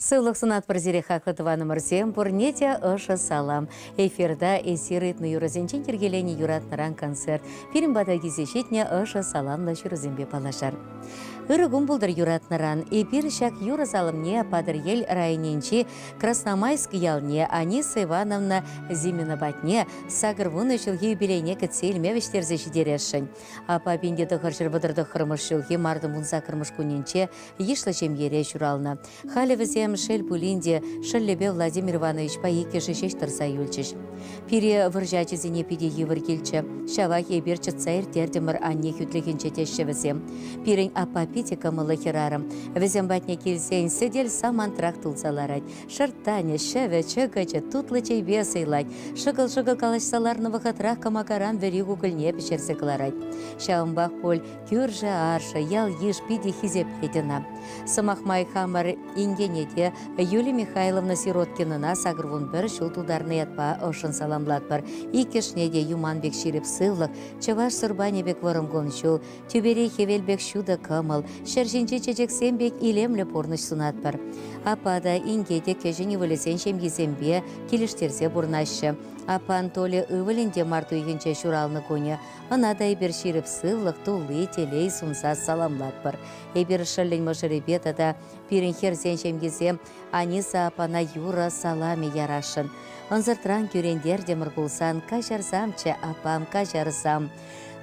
Сывлӑх сунатпӑр сире хаклӑ тӑванӑмӑрсем, пурне те ӑшӑ салам. Эфирта эсир ыйтнӑ юрӑсенчен йӗркеленӗ юратнӑран концерт. Пирӗн пата килсе ҫитнӗ ӑшӑ саламлӑ ҫырусемпе паллашар. Ырӑ кун пултӑр юратнӑран. Эпир ҫак юрӑ саламне Патӑрьел районӗнчи Красномайск ялне Аниса Ивановна Зимина патне 80 ҫулхи юбилейне кӗтсе илме вӗҫтерсе ҫитересшӗн. Апа 1939 ҫулхи мартӑн 18-мӗш кунӗнче йышлӑ ҫемьере ҫуралнӑ. Халӗ вӗсем, шел пулин те, шӑллӗпе Владимир Ивановичпа иккӗшӗ ҫеҫ тӑрса юлчӗҫ. Пире, вӑрҫӑ ачисене, питӗ йывӑр килчӗ. Ҫавах эпир чӑтса ирттертӗмӗр анне хӳтлӗхӗнче теҫҫӗ вӗсем. Пирӗн аппа питӗ кӑмӑллӑ хӗрарӑм. Вӗсем патне килсен сӗтел самантрах тулса ларать. Шӑрттанӗ, ҫӑвӗ, чӑкӑчӗ тутлӑ чейпе сӑйлать. Шӑкӑл-шӑкӑл калаҫса ларнӑ вӑхӑтрах кӑмакаран вӗри кукӑльне пӗҫерсе кӑларать. Ҫавӑнпах пуль кӳршӗ-аршӑ, ял-йыш питӗ хисеплет ӑна. Сӑмах май хамӑр инкене те Юлия Михайловна Сироткинӑна 81 ҫул тултарнӑ ятпа ӑшшӑн саламлатпӑр. Иккӗшне те юман пек ҫирӗп сывлӑх, чӑваш сурпанӗ пек вӑрӑм кун-ҫул, тӳпере хӗвел пек ҫутӑ кӑмӑл, ҫӗр ҫинчи чечексем пек илемлӗ пурнӑҫ сунатпӑр. Аппа та, инке те кӗҫӗн ывӑлӗсен ҫемйисемпе килӗштерсе пурӑнаҫҫӗ. Аппан Толя ывӑлӗн те март уйӑхӗнче ҫуралнӑ кунӗ. Ӑна та эпир ҫирӗп сывлӑх, тулли телей сунса саламлатпӑр. Эпир шӑллӗн мӑшӑрӗпе тата пирӗн хӗрсен ҫемйисем Аниса аппана юрӑ саламӗ ярасшӑн. Ӑнсӑртран кӳрентертӗмӗр пулсан каҫарсамччӗ, аппам, каҫарсам.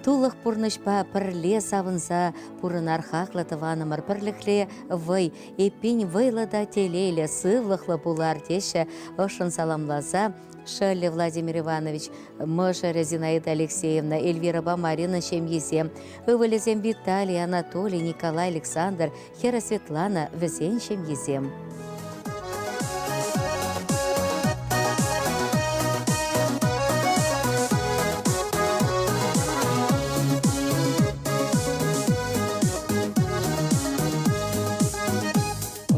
Тулӑх пурнӑҫпа пӗрле савӑнса пурӑнар хаклӑ тӑванӑмӑр пӗрлӗхле вӑй, эппин вӑйлӑ та телейлӗ, сывлӑхлӑ пулар теҫҫӗ ӑшшӑн саламласа шӑллӗ Владимир Иванович, мӑшӑрӗ Зинаида Алексеевна, Эльвирӑпа Марина ҫемйисем, ывӑлӗсем Виталий, Анатолий, Николай, Александр, хӗрӗ Светлана, вӗсен ҫемйисем.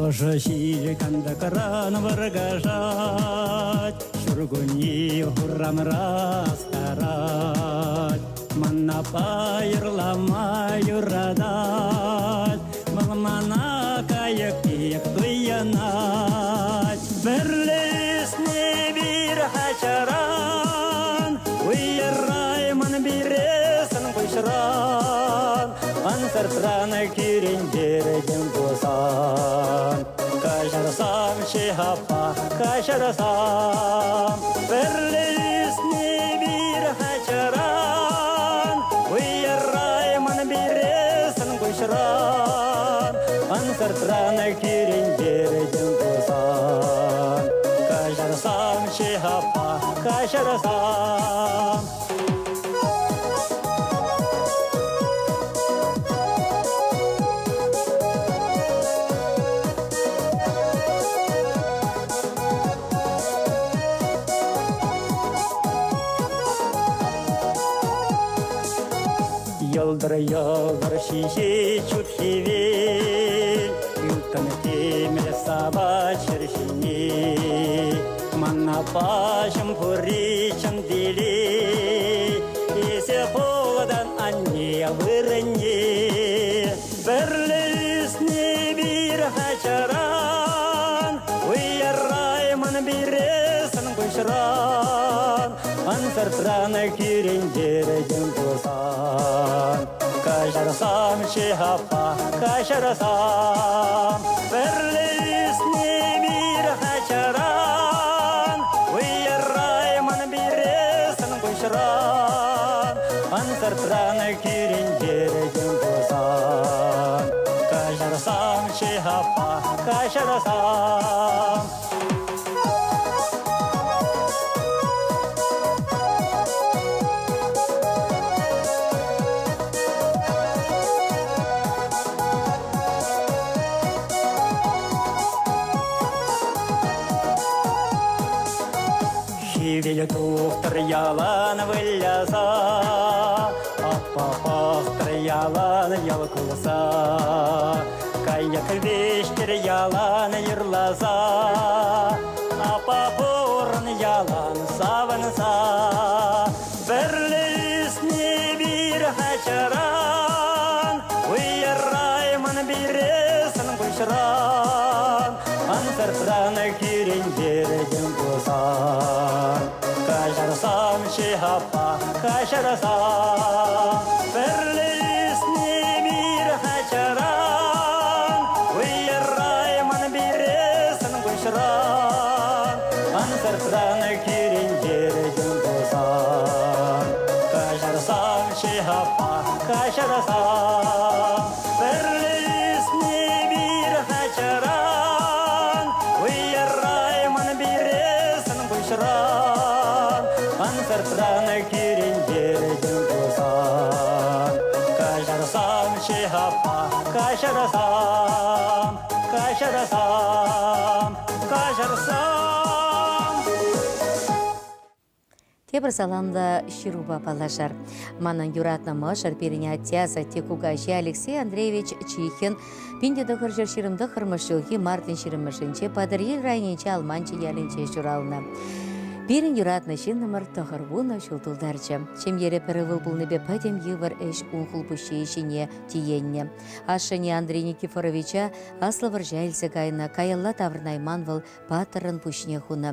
Ӑшӑ ҫил кантӑкран вӑркӑшать, Ҫуркунне хурамра астарать. Мана пайӑрлама юратать, Вӑл мана кайӑк пек туйӑнать. Пӗрлешнӗ пир хачаран, Уйӑраймӑн пире сан куҫран. Ӑнсӑртран кӳрентертӗм пулсан, Каҫарсам-ши аппа, каҫарсам. Пӗрле ӳснӗ пир ачаран, Уйӑраймӑн пире сан куҫран. Ӑнсӑртран кӳрентертӗм пулсан, Каҫарсам-ши аппа, каҫарсам. Йӑлтӑр-йӑлтӑр ҫиҫет ҫут хӗвел, Ылтӑн темӗл савать ҫӗр ҫине. Мана паҫӑм пурри чӑн телей, Эсӗ пултӑн анне вырӑнне. Пӗрле ӳснӗ пир ачаран, Уйӑраймӑн пире сан куҫран. Ӑнсӑртран кӳрентертӗм пулсан, Каҫарсам-ши аппа, каҫарсам. Пӗрле ӳснӗ пир ачаран, Уйӑраймӑн пире сан куҫран. Ӑнсӑртран кӳрентертӗм пулсан, Каҫарсам-ши аппа, каҫарсам. Хӗвел тухтӑр ялан выляса, Аппа пӑхтӑр ялан йӑл кулса. Кайӑк вӗҫтер ялан юрласа, Апа пурӑн ялан савӑнса. Пӗрле ӳснӗ пир ачаран, Уйӑраймӑн пире сан куҫран. Ӑнсӑртран кӳрентеретӗн пулсан, каҫарсам аппа, каҫарсам. Пӗрле ӳснӗ мир ачаран, уйӑраймӑн пире сан куҫран. Ӑнсӑртран кӳрентеретӗн пулсан, каҫарсам аппа, каҫарсам. Пӗрле ӳснӗ пир ачаран, уйӑраймӑн пире сан куҫран. Ӑнсӑртран кӳрентеретӗн пулсан, каҫарсам аппа, каҫарсам, каҫарсам, каҫарсам. Тепӗр саламлӑ ҫырупа паллашар. Манӑн юратнӑ мӑшӑр пирӗн атте, асатте, кукаҫи Алексей Андреевич Чихин 1929 ҫулхи мартӑн ҫирӗммӗшӗнче Патӑрьел районӗнчи Алманчӑ ялӗнче ҫуралнӑ. Пирӗн юратнӑ ҫыннӑмӑр 90 ҫул тултарчӗ. Ҫемьере пӗр ывӑл пулнипе пӗтӗм йывӑр ӗҫ ун хулпуҫҫийӗ ҫине тиеннӗ. Ашшӗне Андрей Никифоровича аслӑ вӑрҫа илсе кайнӑ, каялла таврӑнайман вӑл паттӑрӑн пуҫне хунӑ.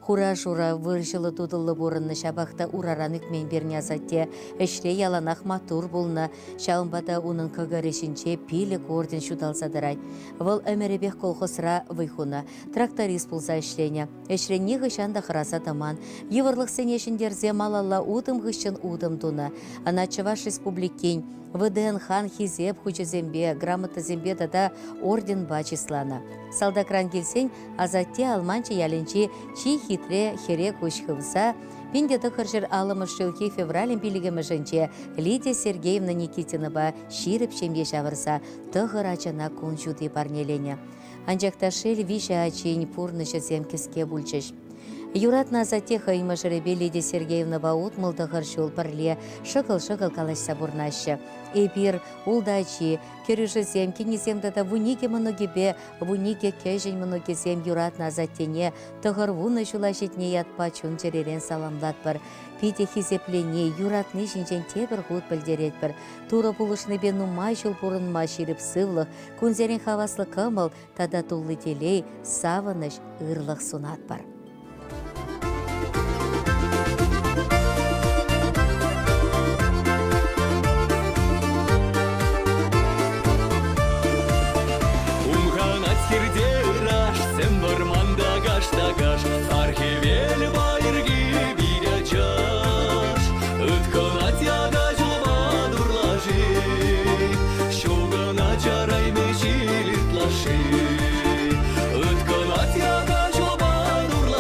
Хура-шура вӑрҫӑллӑ-тутӑллӑ пурӑннӑ, ҫапах та ураран ӳкмен пирӗн асатте. Ӗҫре яланах маттур пулнӑ, ҫавӑнпа та унӑн кӑкӑрӗ ҫинче пилӗк орден ҫуталса тӑрать. Вӑл ӗмӗрӗпех колхозра вӑй хунӑ, тракторист пулса ӗҫленӗ. Ӗҫрен нихӑҫан та хӑраса тӑман, йывӑрлӑхсене ҫӗнтерсе малалла утӑм хыҫҫӑн утӑм тунӑ. Ӑна Чӑваш Республикин ВДНХ-н Хисеп хучӗсемпе, грамотӑсемпе тата орденпа чысланӑ. Салтакран килсен Асатте Алманчӑ ялӗнчи чи хитре хӗре куҫ хывса 1950 ҫулхи февралӗн пиллӗкмӗшӗнче Лидия Сергеевна Никитинӑпа ҫирӗп ҫемье ҫавӑрса тӑхӑр ачана кун ҫути парнеленӗ. Анчах та шел виҫӗ ачин пурнӑҫӗсем кӗске пулчӗҫ. Юратнӑ асатте хӑй мӑшӑрӗпе Лидия Сергеевнӑпа 69 ҫул пӗрле шӑкӑл-шӑкӑл калаҫса пурӑнаҫҫӗ. Эпир, ултӑ ачи, кӗрӳшӗсем, кинӗсем тата 12 мӑнукӗпе 12 кӗҫӗн мӑнукӗсем юратнӑ асаттене 90 ҫула ҫитнӗ ятпа чун-чӗререн саламлатпӑр. Питӗ хисеплени, юратни ҫинчен тепӗр хут пӗлтеретпӗр. Турӑ пулӑшнипе нумай ҫул пурӑнма ҫирӗп сывлӑх, кунсерен хаваслӑ кӑмӑл тата тулли телей, савӑнӑҫ, ырлӑх сунатпӑр. Хумханать хирте ыраш, сӗм вӑрманта каш-та-каш, сар хӗвел пайӑрки пит ачаш. Ыткӑнать яка ҫулпа турлаши, ҫу кӑна чарайми ҫил ытлашши. Ыткӑнать яка ҫулпа турлаши.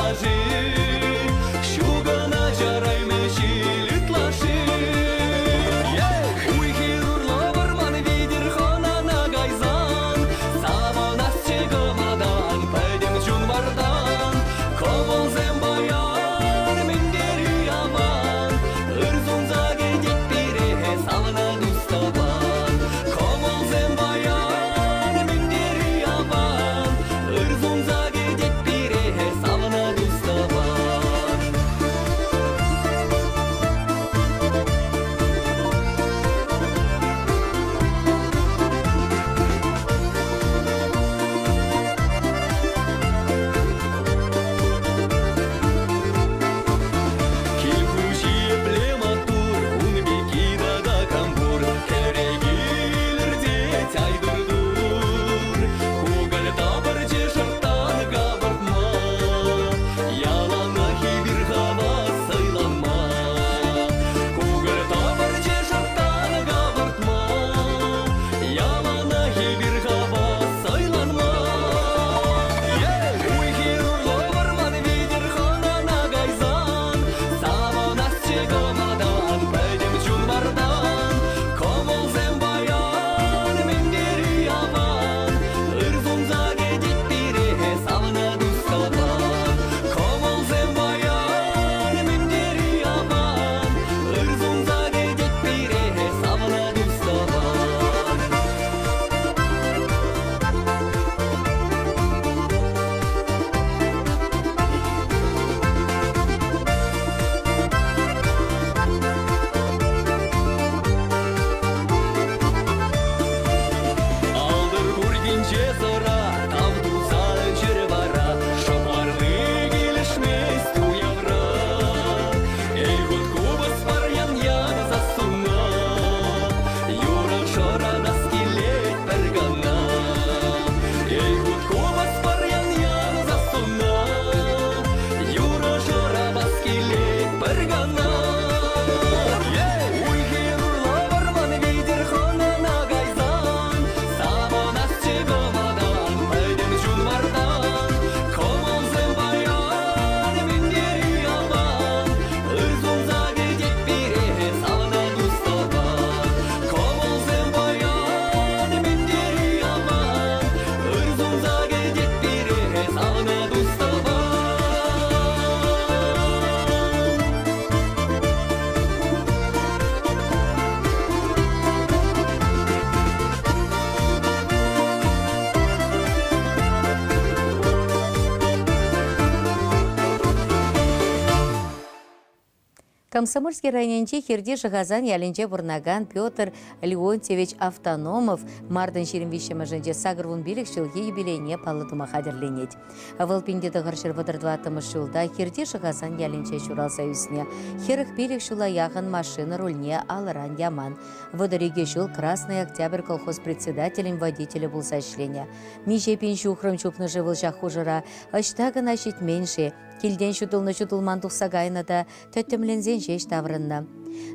Комсомольски районӗнчи Хирти Шӑхасан ялӗнче пурӑнакан Петр Леонтьевич Автономов мартӑн 23-мӗшӗнче 85 ҫулхи юбилейне паллӑ тума хатӗрленет. Вӑл 1934 ҫулта Хирти Шӑхасан ялӗнче ҫуралса ӳснӗ. 45 ҫула яхӑн машина рульне алӑран яман. 32 ҫул Красный Октябрь колхоз председателӗн водителӗ пулса ӗҫленӗ. Миҫе пин ҫухрӑм чупнӑ-ши вӑл ҫак хушӑра, ӑҫта кӑна ҫитмен-ши? Килтен ҫутӑлнӑ-ҫутӑлман тухса кайнӑ та тӗттӗмленсен ҫеҫ таврӑннӑ.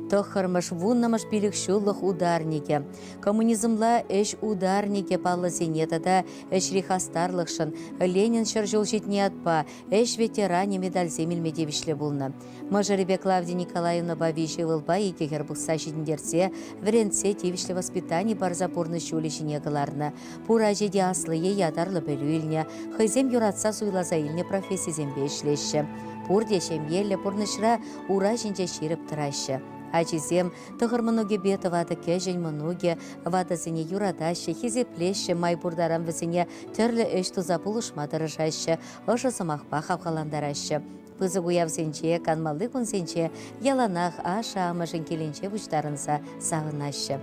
Тӑххӑрмӗш, вуннӑмӗш пилӗкҫуллӑх ударникӗ, коммунизмла ӗҫ ударникӗ паллӑсене тата ӗҫри хастарлӑхшӑн Ленин 100 ҫул ҫитнӗ ятпа ӗҫ ветеранӗ медальсем илме тивӗҫлӗ пулнӑ. Мӑшӑрӗпе Клавдия Николаевнӑпа виҫӗ ывӑлпа икӗ хӗр пӑхса ҫитӗнтерсе, вӗрентсе тивӗҫлӗ воспитани парса пурнӑҫ ҫулӗ ҫине кӑларнӑ. Пур ачи те аслӑ е ятарлӑ пӗлӳ илнӗ, хӑйсем юратса суйласа илнӗ профессисемпе ӗҫлеҫҫӗ. Пурте ҫемьеллӗ пурнӑҫра ура ҫинче ҫирӗп тӑраҫҫӗ. Ачисем тӑхӑр мӑнукӗпе тӑватӑ кӗҫӗн мӑнукӗ ватӑсене юратаҫҫӗ, хисеплеҫҫӗ, май пур таран вӗсене тӗрлӗ ӗҫ туса пулӑшма тӑрӑшаҫҫӗ, ӑшӑ сӑмахпа хавхалантараҫҫӗ. Пысӑк уявсенче, канмалли кунсенче яланах ашшӗ-амӑшӗн килӗнче пуҫтарӑнса савӑнаҫҫӗ.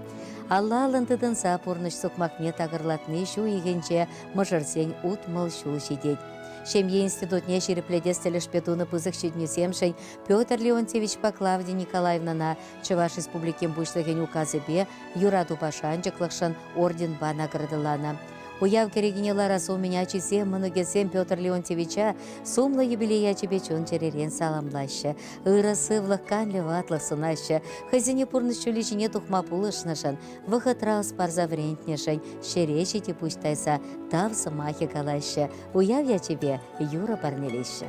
Алла-аллӑн тытӑнса пурнӑҫ сукмакне такӑрлатни ҫу уйӑхӗнче мӑшӑрсен 60 ҫул ҫитет. Ҫемье институтне ҫирӗплетес тӗлӗшпе тунӑ пысӑк ҫитӗнӳсемшӗн Петр Леонтьевичпа Клавдия Николаевнӑна Чӑваш Республикин Пуҫлӑхӗн указӗпе юратупа шанчӑклӑхшӑн орденпа наградӑланӑ. Уяв кӗрекине ларас умӗн ачисем, мӑнукӗсем Петр Леонтьевича сумлӑ юбилей ячӗпе чун-чӗререн саламлаҫҫӗ, ырӑ сывлӑх, канлӗ ватлӑх сунаҫҫӗ, хӑйсене пурнӑҫ ҫулӗ ҫине тухма пулӑшнӑшӑн, вӑхӑтра ӑс парса вӗрентнӗшӗн ҫӗре ҫити пуҫ тайса тав сӑмахӗ калаҫҫӗ, уяв ячӗпе юрӑ парнелеҫҫӗ.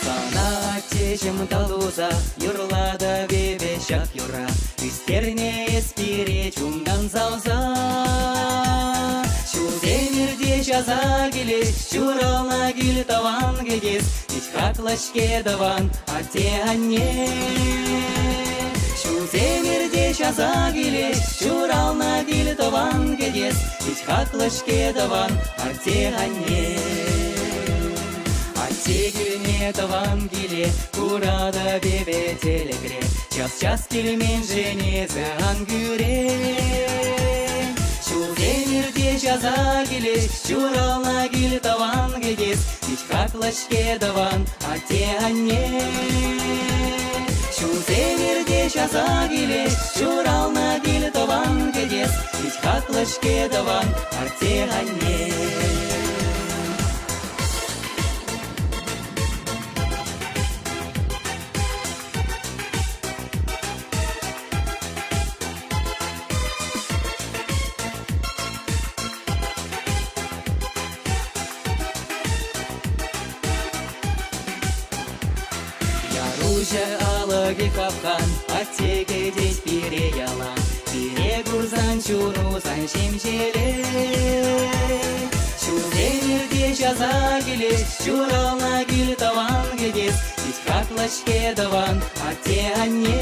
Сана аттеҫӗм тав туса юрлатӑп эпӗ ҫак юрра. Ӳстернӗ эс пире чунтан савса. Ҫулсем иртеҫ аса килет, ҫуралнӑ кил тӑван кӗтес, пит хаклӑ-ҫке тӑван атте-анне. Ҫулсем иртеҫ аса килет, ҫуралнӑ кил тӑван кӗтес, пит хаклӑ-ҫке тӑван атте-анне. Атте килне тӑван киле куратӑп эпӗ тӗлӗкре. Час-час килменшӗн эсӗ ан кӳрен. Ҫулсем иртеҫ аса килеҫ, ҫуралнӑ кил тӑван кӗтес. Пит хаклӑ-ҫке тӑван атте-анне. Ҫулсем иртеҫ аса килеҫ, ҫуралнӑ кил тӑван кӗтес. Пит хаклӑ-ҫке тӑван атте-анне. Яруҫӑ алӑкӗ хапхан, атте кӗтет пире ялан. Пире курсан чуну сан ҫемҫелет. Ҫулсем иртеҫ аса килет, ҫуралнӑ кил тӑван кӗтес, пит хаклӑ-ҫке тӑван атте-анне.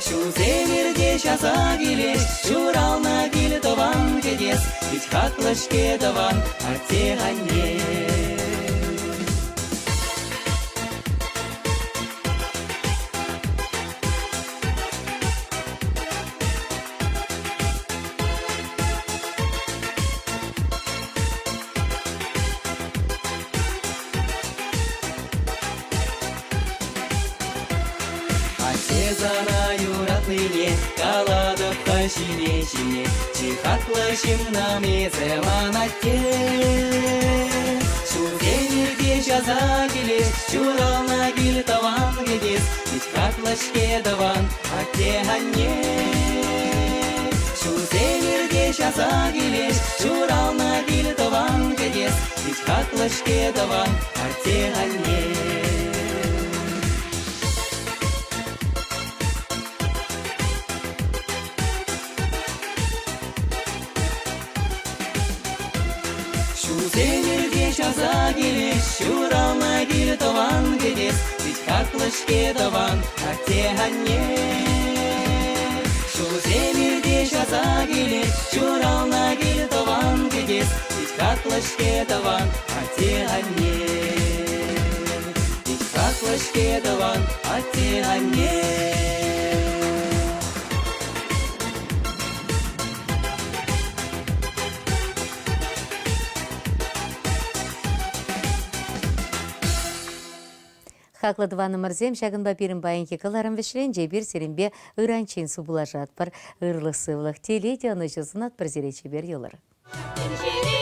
Ҫулсем иртеҫ аса килет, ҫуралнӑ кил тӑван кӗтес, пит хаклӑ-ҫке тӑван атте-анне. Атте сана юратнине калатӑп та ҫине-ҫине, чи хаклӑ ҫыннӑм эсӗ ман атте. Ҫулсем иртеҫ аса килет, ҫуралнӑ кил тӑван кӗтес, пит хаклӑ-ҫке тӑван атте-анне. Ҫулсем иртеҫ аса килет, ҫуралнӑ кил тӑван кӗтес, пит хаклӑ-ҫке тӑван атте-анне. Ҫулсем. часа килет, ҫуралнӑ кил тӑван кӗтес, пит хаклӑ-ҫке тӑван атте-анне. Ҫулсем иртеҫ аса килет, ҫуралнӑ кил тӑван кӗтес, пит хаклӑ-ҫке тӑван атте-анне. Пит хаклӑ-ҫке тӑван атте-анне. Хаклӑ тӑванӑмӑрсем, ҫакӑнпа пирӗн паянхи кӑларӑм вӗҫленчӗ. Эпир сирӗнпе ыранччен сывпуллашатпӑр. Ырлӑх-сывлӑх, телей те ӑнӑҫу сунатпӑр сире чипер юлӑр. Тӗнчере.